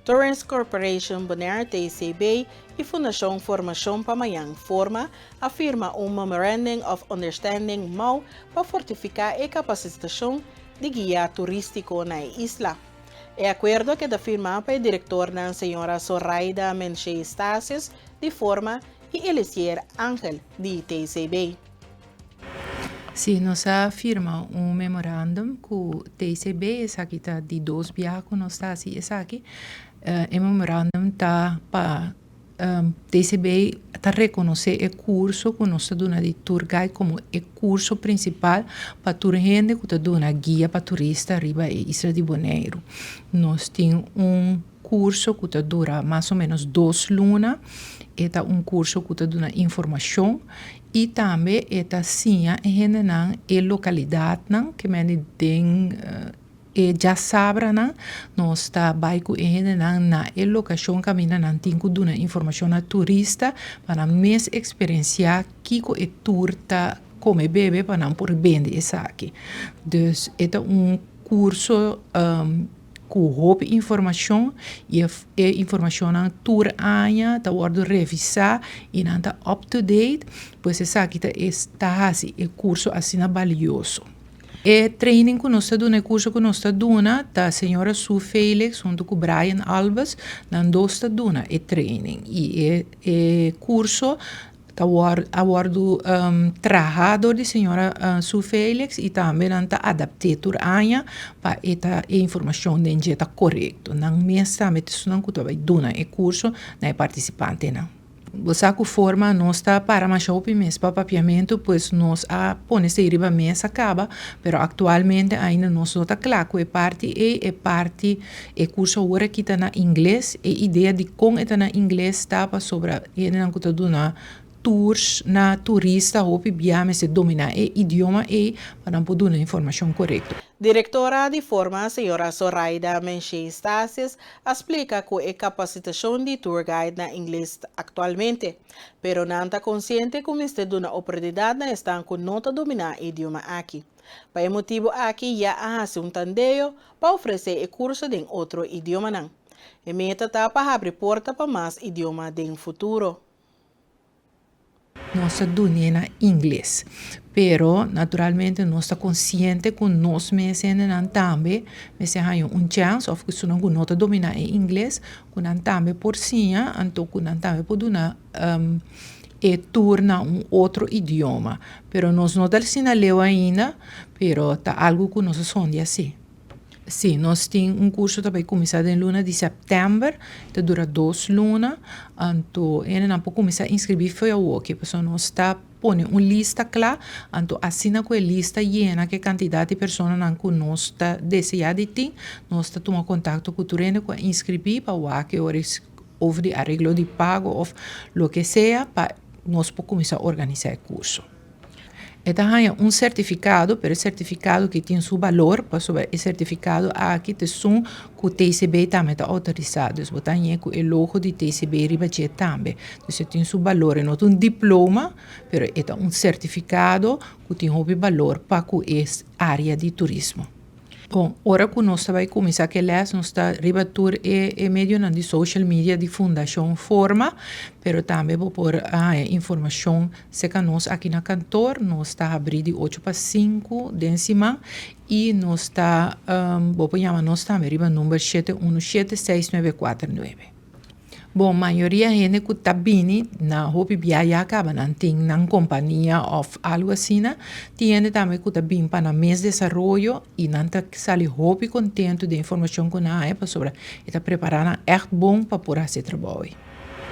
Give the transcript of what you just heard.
Tourist Corporation Bonaire, TCB, i Fundashon Formashon pa Mañan, Forma, a firma un Memorandum of Understanding, MOU, pa fortifiká e kapasitashon di guia turístiko na e isla. E akuerdo a keda firmá pa e direktornan señora Zoraida Menche Stasius di Forma i Elisier Angel di TCB. Sí, nos a firma un memorandum ku TCB, esaki ta di dos biaha ku nos ta hasi esaki. E memorandum ta pa TCB ta rekonosé e kurso ku nos ta duna di tour guide komo e kurso prinsipal pa tur hende ku ta duna guia pa turista riba e isla di Boneiru. Nos tin un kurso ku ta dura mas o ménos dos luna. E ta un kurso ku ta duna informashon i tambe e ta siña e hendenan e lokalidatnan ke mende den E djasabranan nos ta bai ku e hendenan na e lokashon kaminda nan tin ku duna informashon na turista pa nan mes eksperensiá kiko e tur ta kome bebe pa nan por bende esaki. Dus e ta un kurso ku hopi informashon i e informashonnan tur aña ta wòrdu revisá i nan ta up to date, pues esaki ta ta hasi e kurso asina balioso. E training ku nos ta duna, e kurso ku nos ta duna, ta señora Sue Felix huntu ku Brian Alves, nan dos ta duna e training. I e e kurso ta wòrdu a wòrdu traha dor di señora Sue Felix i tambe nan ta adapt'é tur aña pa e ta e informashon den dje ta korekto. Nan mes tambe ta esunnan ku ta bai duna e kurso na e partisipantenan. Bo sa ku forma nos ta para masha hopi mes pa papiamentu, pues nos a pone esei riba mesa kaba, pero aktualmente ainda nos no ta kla ku e parti ei, e parti, e kurso awor aki ta na ingles, e idea di kon e ta na ingles ta pasobra hendenan ku ta duna tours na turista hopi bia mester dominá e idioma ei pa nan por duna informashon korekto. Direktora di Forma, señora Zoraida Menshey Stasis, a splika ku e kapasitashon di tour guide na ingles aktualmente, pero nan ta konsiente ku mester duna oportunidat na esnan ku no ta dominá e idioma aki. Pa e motibu aki ya a hasi un tandeo pa ofresé e kurso den otro idiomanan. E meta ta pa habri porta pa mas idioma den futuro. Nos ta dun'é na ingles. Pero naturalmente nos ta konsiente ku nos mes hendenan tambe mester haña un chèns òf ku esunnan ku no ta dominá e ingles ku nan tambe por siña anto ku nan tambe por duna e tur na un otro idioma. Pero nos no ta asina leu ainda pero ta algu ku nos a sondia si. Sí, nos tin un kurso ta bai kuminsá den luna di sèptèmber, ta dura dos luna, anto hendenan por kuminsá inskribí for awoki, pasobra nos ta pone un lista kla, anto asina ku e lista yena ku e kantidat di personanan ku nos ta deseá di tin, nos ta tuma kontakto ku tur hende ku a inskribí pa wak e ora over di areglo di pago òf loke sea pa nos por kuminsá organisá e kurso. E ta haña un sertifikado, pero e sertifikado ki tin su balor, pasobra e sertifikado aki ta esun ku TCB tambe ta outorisá. Dus bo ta hañ'é ku e logo di TCB riba dje tambe. Dus e tin su balor. E no ta un diploma, pero e ta un sertifikado ku tin hopi balor pa ku e área di turismo. Bon, ora ku nos ta bai kuminsá ku e lès, nos ta riba tur e e medionan di social media di Fundashon Forma, pero tambe bo por haña informashon serka nos aki na kantor. Nos ta habrí di ocho pa sinku den siman i nos ta bo por yama nos tambe riba number shete unu shete seis nuebe kuater nuebe. Bon, mayoria hende ku ta bini na hopi bia ya kaba nan tin nan kompania òf algu asina. Tin hende tambe ku ta bin pa nan mes desaroyo i nan ta sali hopi kontentu den informashon ku nan haña pasobra e ta prepará nan ègt bon pa por hasi e trabou ei.